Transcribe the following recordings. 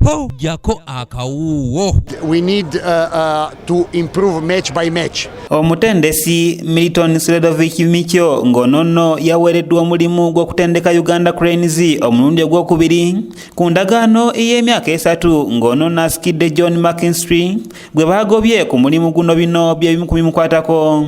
Ho, jjako akawuuwo. We need to improve match by match. Omutendesi Milton Sredovic Micho ng'ono nno yaweereddwa omulimu gw'okutendeka Uganda Cranes omulundi ogwokubiri ku ndagaano ey'emyaka 3, ng'ono n'asikidde John McKinstry gwe baagobye ku mulimu guno. Bino bye bimu ku bimukwatako.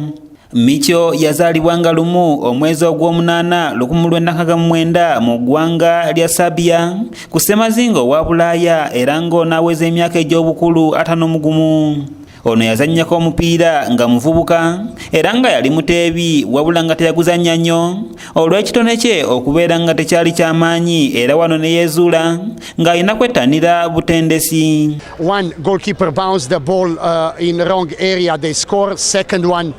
Micho yazaalibwa nga 1 omwezi ogw'omunaana 1969 mu ggwanga lya Serbia ku ssemazinga owa Bulaaya, era ng'ono aweza emyaka egy'obukulu 51. Ono yazannyako omupiira nga muvubuka era nga yali muteebi, wabula nga teyaguzannya nnyo olw'ekitone kye okubeera nga tekyali kyamaanyi, era wano ne yeezuula ng'alina kwettanira butendesi. One goalkeeper bounced the ball in wrong area, they score. Second one,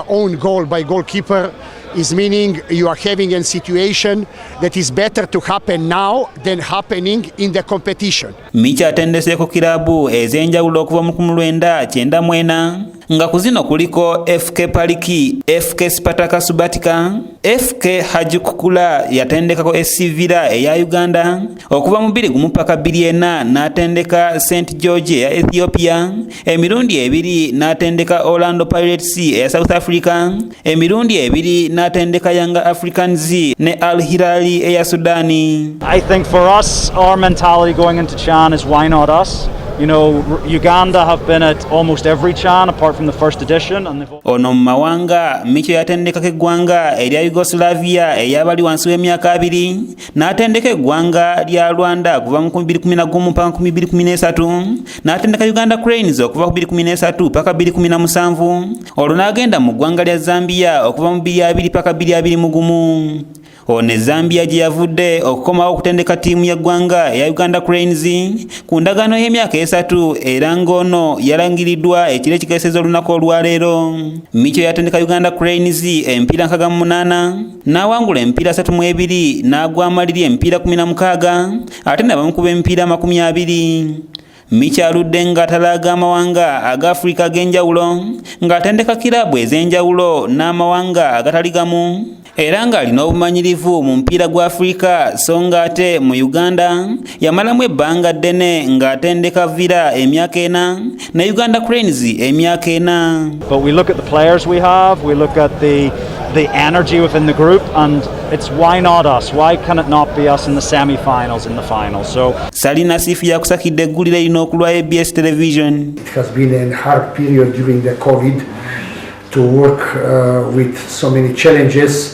own goal by goalkeeper, is meaning you are having a situation that is better to happen now than happening in the competition. Micho atendeseeko kiraabu ez'enjawulo okuva mu 1994, nga ku zino kuliko FK Paliki, FK Spartak Subotica, FK Hajduk Kula. Yatendekako SC Villa eya Uganda okuva mu 21 paka 24, n'atendeka St George eya Ethiopia emirundi ebiri, n'atendeka Orlando Pirates eya South Africa emirundi ebiri, n'atendeka Yanga Africans ne Al Hilal eya Sudaani. I think for us, our mentality going into CHAN is, why not us? Uganda have been at almost every CHAN apart from the first edition, and they've Ono mu mawanga, Micho yatendekako eggwanga erya Yugoslavia ey'abali wansi w'emyaka 20, n'atendeka eggwanga lya Rwanda kuva mu 2011 paka 2013, n'atendeka Uganda Cranes okuva ku 2013 paka 2017, olwo n'agenda mu ggwanga lya Zambia okuva mu 2020 paka 2021. Ono e Zambia gye yavudde okukomawo okutendeka ttiimu y'eggwanga eya Uganda Cranes ku ndagaano y'emyaka 3, era ng'ono yalangiriddwa ekiro ekikeeseza olunaku olwaleero. Micho yatendeka Uganda Cranes emipiira 68, n'awangula emipiira 32, n'agwa amaliri emipiira 16, ate ne bamukuba emipiira 20. Micho aludde ng'atalaaga amawanga aga Afirika ag'enjawulo, ng'atendeka kiraabu ez'enjawulo n'amawanga agatali gamu, era ng'alina obumanyirivu mu mupiira gwa Afirika. So ng'ate mu Uganda yamalamu ebbanga ddene ng'atendeka Villa emyaka 4 ne Uganda Cranes emyaka 4. But we look at the players we have, we look at the energy within the group, and it's, why not us? Why can it not be us in the semi-finals, in the finals? So Salina Sifu yakusakidde eggulire lino okulwa ABS Television. It has been a hard period during the COVID to work with so many challenges.